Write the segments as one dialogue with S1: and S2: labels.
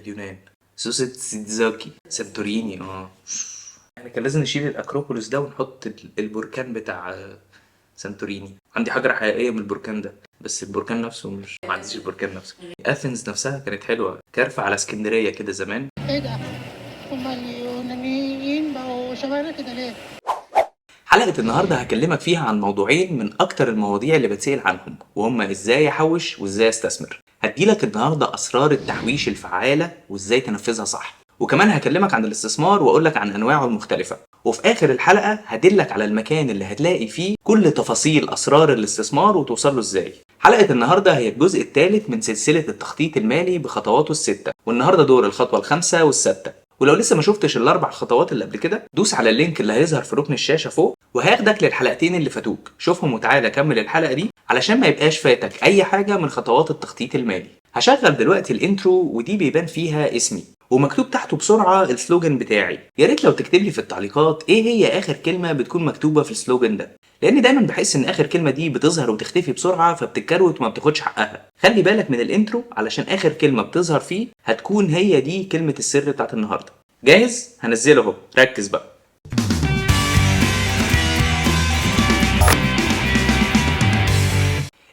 S1: اليونان. سوسة سيتزاكي، سانتوريني. اه، احنا كان لازم نشيل الاكروبوليس ده ونحط البركان بتاع سانتوريني. عندي حجرة حقيقية من البركان ده، بس البركان نفسه مش، ما عنديش البركان نفسه. اثينز نفسها كانت حلوة، كارفة على اسكندرية كده زمان.
S2: ايه ده؟ هما اليونانيين بقوا شبهنا كده ليه؟
S1: حلقة النهاردة هكلمك فيها عن موضوعين من أكتر المواضيع اللي بتسأل عنهم، وهما إزاي أحوش وإزاي أستثمر. هديلك النهاردة أسرار التحويش الفعالة وإزاي تنفذها صح، وكمان هكلمك عن الاستثمار وأقولك عن أنواعه المختلفة، وفي آخر الحلقة هدلك على المكان اللي هتلاقي فيه كل تفاصيل أسرار الاستثمار وتوصل له إزاي. حلقة النهاردة هي الجزء الثالث من سلسلة التخطيط المالي بخطواته الستة، والنهاردة دور الخطوة الخامسة والستة. ولو لسه ما شفتش الاربع خطوات اللي قبل كده، دوس على ال link اللي هيظهر في ركن الشاشة فوق وهياخدك للحلقتين اللي فاتوك، شوفهم وتعالى كمل الحلقة دي علشان ما يبقاش فاتك اي حاجة من خطوات التخطيط المالي. هشغل دلوقتي ال intro، ودي بيبان فيها اسمي ومكتوب تحته بسرعة ال slogan بتاعي. يا ريت لو تكتب لي في التعليقات ايه هي اخر كلمة بتكون مكتوبة في ال slogan ده، لان دايما بحس ان اخر كلمة دي بتظهر وتختفي بسرعة فبتتكروت وما بتاخدش حقها. خلي بالك من ال intro علشان اخر كلمة بتظهر فيه هتكون هي دي كلمة السر بتاعت النهارده. جاهز؟ هنزله اهو، ركز بقى.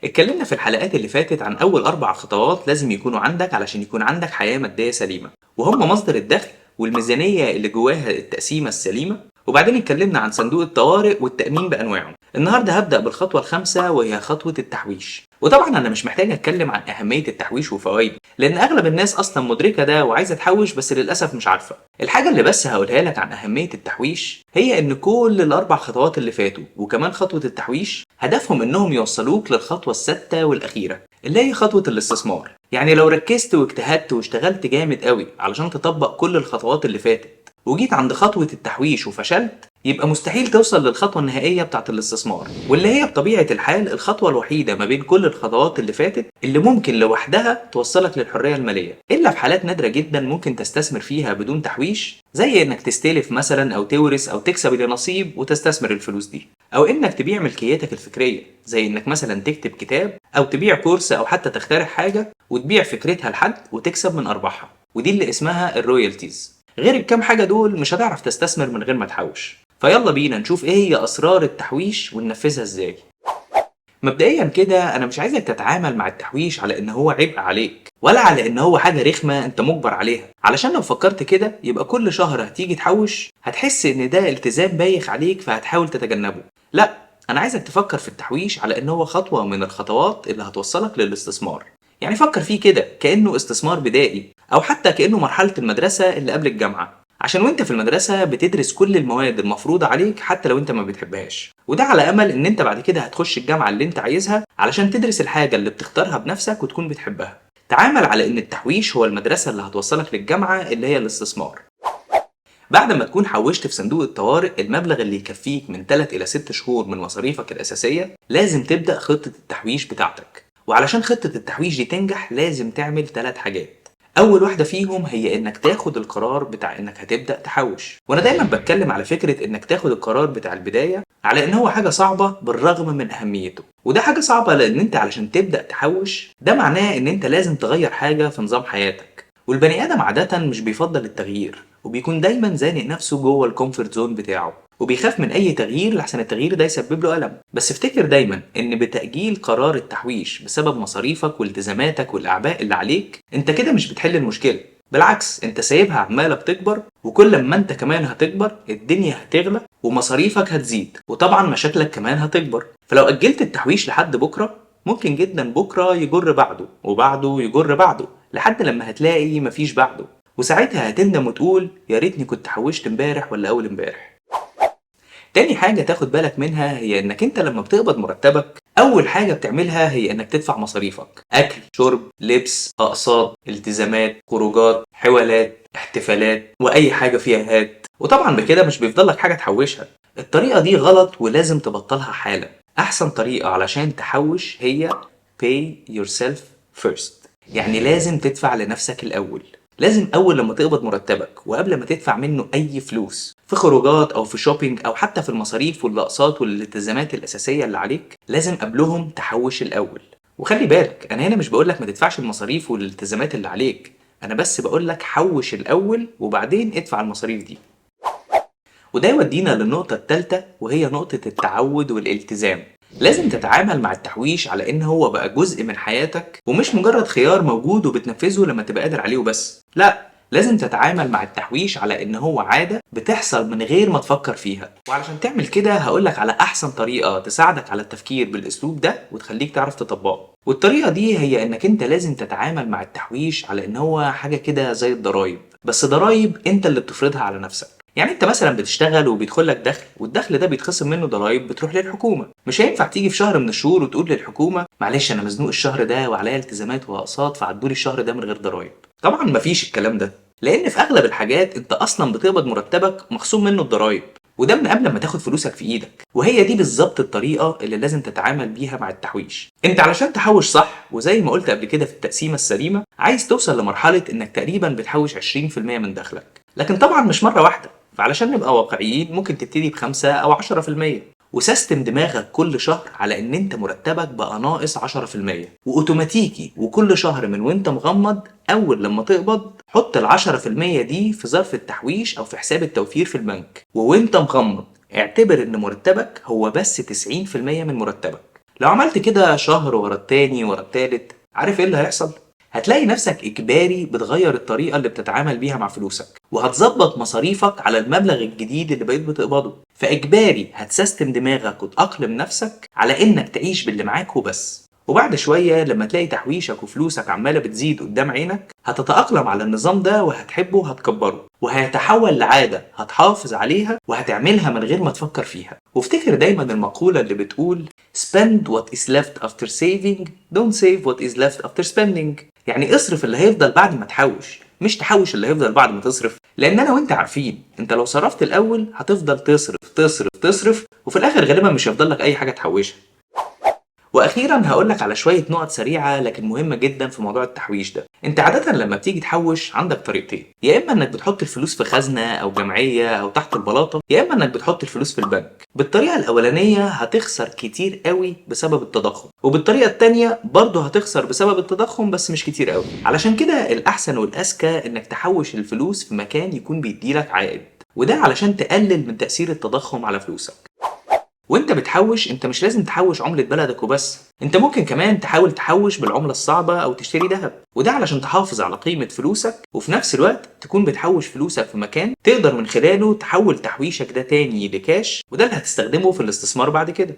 S1: اتكلمنا في الحلقات اللي فاتت عن اول 4 خطوات لازم يكونوا عندك علشان يكون عندك حياة مادية سليمة، وهم مصدر الدخل والميزانيه اللي جواها التقسيمه السليمة، وبعدين اتكلمنا عن صندوق الطوارئ والتأمين بأنواعه. النهارده هبدأ بالخطوة الخامسة وهي خطوة التحويش. وطبعا أنا مش محتاج أتكلم عن أهمية التحويش وفوائده، لأن أغلب الناس أصلا مدركة ده وعايزة تحوش، بس للأسف مش عارفة. الحاجة اللي بس هقولها لك عن أهمية التحويش هي إن كل الأربع خطوات اللي فاتوا وكمان خطوة التحويش هدفهم إنهم يوصلوك للخطوة السادسة والأخيرة اللي هي خطوة الاستثمار. يعني لو ركزت واجتهدت واشتغلت جامد قوي علشان تطبق كل الخطوات اللي فاتت وجيت عند خطوة التحويش وفشلت، يبقى مستحيل توصل للخطوة النهائية بتاعت الاستثمار، واللي هي بطبيعة الحال الخطوة الوحيدة ما بين كل الخطوات اللي فاتت اللي ممكن لوحدها توصلك للحرية المالية، إلا في حالات نادرة جدا ممكن تستثمر فيها بدون تحويش، زي إنك تستلف مثلا أو تورث أو تكسب اللي نصيب وتستثمر الفلوس دي، أو إنك تبيع ملكيتك الفكرية، زي إنك مثلا تكتب كتاب أو تبيع كورس أو حتى تخترع حاجة وتبيع فكرتها لحد وتكسب من أرباحها، ودي اللي اسمها ال royalties. غير الكام حاجة دول مش هتعرف تستثمر من غير ما تحوش. فيلا بينا نشوف ايه هي اسرار التحويش وننفذها ازاي. مبدئيا كده انا مش عايزك تتعامل مع التحويش على ان هو عبء عليك، ولا على ان هو حاجة رخمة انت مجبر عليها، علشان لو فكرت كده يبقى كل شهر هتيجي تحوش هتحس ان ده التزام بايخ عليك فهتحاول تتجنبه. لا، انا عايزك تفكر في التحويش على ان هو خطوة من الخطوات اللي هتوصلك للاستثمار. يعني فكر فيه كده كأنه استثمار بدائي، أو حتى كأنه مرحلة المدرسة اللي قبل الجامعة، عشان وانت في المدرسة بتدرس كل المواد المفروضة عليك حتى لو انت ما بتحبهاش، وده على أمل ان انت بعد كده هتخش الجامعة اللي انت عايزها علشان تدرس الحاجة اللي بتختارها بنفسك وتكون بتحبها. تعامل على ان التحويش هو المدرسة اللي هتوصلك للجامعة اللي هي الاستثمار. بعد ما تكون حوشت في صندوق الطوارئ المبلغ اللي يكفيك من 3 إلى 6 شهور من مصاريفك الأساسية، لازم تبدأ خطة التحويش بتاعتك. وعلشان خطة التحويش دي تنجح لازم تعمل 3 حاجات. أول واحدة فيهم هي إنك تاخد القرار بتاع إنك هتبدأ تحوش. وأنا دايما بتكلم على فكرة إنك تاخد القرار بتاع البداية على إن هو حاجة صعبة بالرغم من أهميته، وده حاجة صعبة لأن أنت علشان تبدأ تحوش ده معناه إن أنت لازم تغير حاجة في نظام حياتك، والبني آدم عادة مش بيفضل التغيير، وبيكون دايما زانق نفسه جوه ال comfort zone بتاعه، وبيخاف من أي تغيير لحسن التغيير ده يسبب له ألم. بس افتكر دايما إن بتأجيل قرار التحويش بسبب مصاريفك والتزاماتك والأعباء اللي عليك، أنت كده مش بتحل المشكلة، بالعكس أنت سايبها عمالة بتكبر، وكل ما أنت كمان هتكبر الدنيا هتغلى ومصاريفك هتزيد، وطبعا مشاكلك كمان هتكبر. فلو أجلت التحويش لحد بكرة ممكن جدا بكرة يجر بعده وبعده يجر بعده لحد لما هتلاقي مفيش بعده، وساعتها هتندم وتقول يا ريتني كنت حوشت امبارح ولا أول امبارح. تاني حاجة تاخد بالك منها هي انك انت لما بتقبض مرتبك اول حاجة بتعملها هي انك تدفع مصاريفك، اكل، شرب، لبس، اقساط، التزامات، خروجات، حوالات، احتفالات، واي حاجة فيها هات، وطبعا بكده مش بيفضل لك حاجة تحوشها. الطريقة دي غلط ولازم تبطلها حالا. احسن طريقة علشان تحوش هي pay yourself first، يعني لازم تدفع لنفسك الاول. لازم اول لما تقبض مرتبك وقبل ما تدفع منه اي فلوس في خروجات او في shopping او حتى في المصاريف والاقساط والالتزامات الاساسية اللي عليك، لازم قبلهم تحوش الاول. وخلي بالك انا هنا مش بقولك ما تدفعش المصاريف والالتزامات اللي عليك، انا بس بقولك حوش الاول وبعدين ادفع المصاريف دي. وده يودينا للنقطة الثالثة، وهي نقطة التعود والالتزام. لازم تتعامل مع التحويش على ان هو بقى جزء من حياتك، ومش مجرد خيار موجود وبتنفذه لما تبقى قادر عليه وبس. لا، لازم تتعامل مع التحويش على ان هو عادة بتحصل من غير ما تفكر فيها. وعلشان تعمل كده هقولك على احسن طريقة تساعدك على التفكير بالاسلوب ده وتخليك تعرف تطبقه. والطريقة دي هي انك انت لازم تتعامل مع التحويش على ان هو حاجة كده زي الضرايب، بس ضرايب انت اللي بتفرضها على نفسك. يعني انت مثلا بتشتغل وبيدخل لك دخل، والدخل ده بيتخصم منه ضرايب بتروح للحكومة. مش هينفع تيجي في شهر من الشهور وتقول للحكومة معلش انا مزنوق الشهر ده وعليا التزامات واقساط فعدولي الشهر ده من غير ضرايب. طبعا مفيش الكلام ده، لان في اغلب الحاجات انت اصلا بتقبض مرتبك مخصوم منه الضرايب، وده من قبل ما تاخد فلوسك في ايدك. وهي دي بالظبط الطريقة اللي لازم تتعامل بيها مع التحويش. انت علشان تحوش صح، وزي ما قلت قبل كده في التقسيمه السليمة، عايز توصل لمرحلة انك تقريبا بتحوش 20% من دخلك، لكن طبعا مش مرة واحدة. فعلشان نبقى واقعيين ممكن تبتدي ب5 او 10%، و system دماغك كل شهر على ان انت مرتبك بقى ناقص 10%، واوتوماتيكي وكل شهر من وانت مغمض اول لما تقبض حط ال 10% دي في ظرف التحويش او في حساب التوفير في البنك. ووانت مغمض اعتبر ان مرتبك هو بس 90% من مرتبك. لو عملت كده شهر ورا التاني ورا التالت، عارف ايه اللي هيحصل؟ هتلاقي نفسك إجباري بتغير الطريقة اللي بتتعامل بيها مع فلوسك، وهتظبط مصاريفك على المبلغ الجديد اللي بقيت بتقبضه. فإجباري هتسيستم دماغك وتأقلم نفسك على إنك تعيش باللي معاك وبس. وبعد شوية لما تلاقي تحويشك وفلوسك عمالة بتزيد قدام عينك، هتتأقلم على النظام ده وهتحبه وهتكبره، وهيتحول لعادة هتحافظ عليها وهتعملها من غير ما تفكر فيها. وافتكر دايما المقولة اللي بتقول spend what is left after saving, don't save what is left after spending. يعني اصرف اللي هيفضل بعد ما تحوش، مش تحوش اللي هيفضل بعد ما تصرف. لان انا وانت عارفين انت لو صرفت الاول هتفضل تصرف تصرف تصرف، وفي الاخر غالبا مش هيفضل لك اي حاجة تحوشها. واخيرا هقول لك على شوية نقط سريعة لكن مهمة جدا في موضوع التحويش ده. انت عادة لما بتيجي تحوش عندك طريقتين، يا اما انك بتحط الفلوس في خزنه او جمعية او تحت البلاطه، يا اما انك بتحط الفلوس في البنك. بالطريقة الاولانية هتخسر كتير قوي بسبب التضخم، وبالطريقه التانية برضه هتخسر بسبب التضخم بس مش كتير قوي. علشان كده الاحسن والاذكى انك تحوش الفلوس في مكان يكون بيديلك عائد، وده علشان تقلل من تاثير التضخم على فلوسك. وانت بتحوش انت مش لازم تحوش عملة بلدك وبس، انت ممكن كمان تحاول تحوش بالعملة الصعبة او تشتري ذهب، وده علشان تحافظ على قيمة فلوسك، وفي نفس الوقت تكون بتحوش فلوسك في مكان تقدر من خلاله تحول تحويشك ده تاني لكاش، وده اللي هتستخدمه في الاستثمار بعد كده.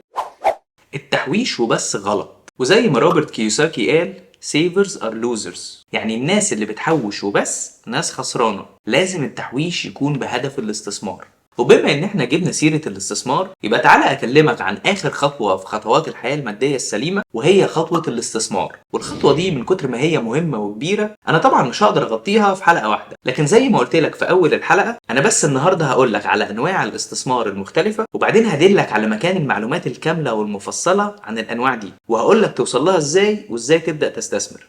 S1: التحويش وبس غلط، وزي ما روبرت كيوساكي قال savers are losers، يعني الناس اللي بتحوش وبس ناس خسرانة. لازم التحويش يكون بهدف الاستثمار. وبما ان احنا جبنا سيرة الاستثمار، يبقى تعالى اكلمك عن اخر خطوة في خطوات الحياة المادية السليمة، وهي خطوة الاستثمار. والخطوة دي من كتر ما هي مهمة وكبيرة انا طبعا مش هقدر اغطيها في حلقة واحدة، لكن زي ما قلت لك في اول الحلقة انا بس النهاردة هقول لك على انواع الاستثمار المختلفة، وبعدين هدلك على مكان المعلومات الكاملة والمفصلة عن الانواع دي، وهقول لك توصل لها ازاي وازاي تبدأ تستثمر.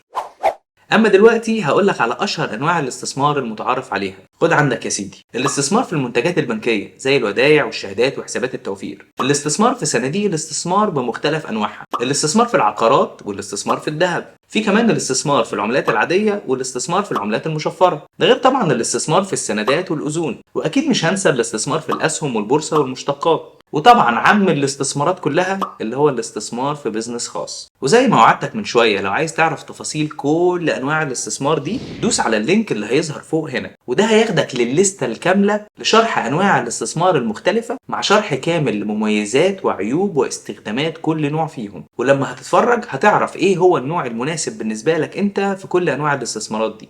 S1: اما دلوقتي هقول لك على اشهر انواع الاستثمار المتعارف عليها. خد عندك يا سيدي، الاستثمار في المنتجات البنكية زي الودائع والشهادات وحسابات التوفير، الاستثمار في صناديق الاستثمار بمختلف انواعها، الاستثمار في العقارات والاستثمار في الذهب، في كمان الاستثمار في العملات العادية والاستثمار في العملات المشفرة، ده غير طبعا الاستثمار في السندات والاذون، واكيد مش هنسى الاستثمار في الاسهم والبورصة والمشتقات، وطبعا عم الاستثمارات كلها اللي هو الاستثمار في business خاص. وزي ما وعدتك من شوية، لو عايز تعرف تفاصيل كل انواع الاستثمار دي دوس على ال link اللي هيظهر فوق هنا، وده هياخدك للليسته الكاملة لشرح انواع الاستثمار المختلفة مع شرح كامل لمميزات وعيوب واستخدامات كل نوع فيهم. ولما هتتفرج هتعرف ايه هو النوع المناسب بالنسبة لك انت في كل انواع الاستثمارات دي.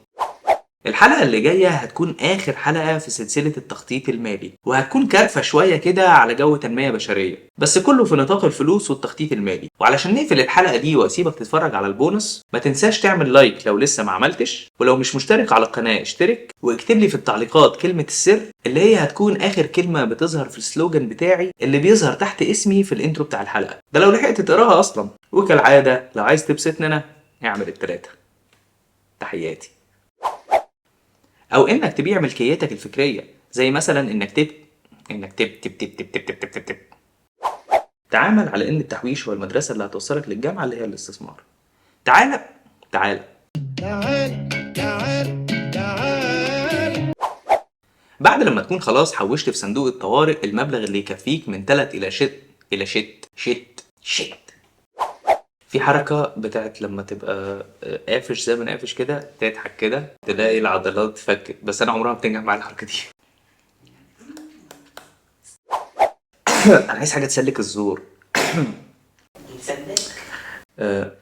S1: الحلقة اللي جاية هتكون آخر حلقة في سلسلة التخطيط المالي، وهتكون كارفة شوية كده على جو تنمية بشرية، بس كله في نطاق الفلوس والتخطيط المالي. وعلشان نقفل الحلقة دي واسيبك تتفرج على البونص، ما تنساش تعمل like لو لسه ما عملتش، ولو مش مشترك على القناة اشترك، واكتب لي في التعليقات كلمة السر اللي هي هتكون آخر كلمة بتظهر في ال slogan بتاعي اللي بيظهر تحت اسمي في ال intro بتاع الحلقة ده لو لحقت تقراها أصلا. وكالعادة لو عايز تبسطني أنا اعمل التلاتة. تحياتي. او انك تبيع ملكيتك الفكرية، زي مثلا انك تب انك تب تب تب تب تب تب تب تب تب. تعامل على ان التحويش هو المدرسة اللي هتوصلك للجامعة اللي هي الاستثمار. تعالى تعالى
S2: تعال تعال.
S1: بعد لما تكون خلاص حوشت في صندوق الطوارئ المبلغ اللي يكفيك من 3 الى شت الى شت شت شت. في حركة بتاعت لما تبقى قافش زي ما انا قافش كده، تضحك كده تلاقي العضلات فكت، بس انا عمرها ما بتنجح معايا الحركة دي. انا عايز حاجة تسلك الزور.
S3: يسلك.
S1: آه.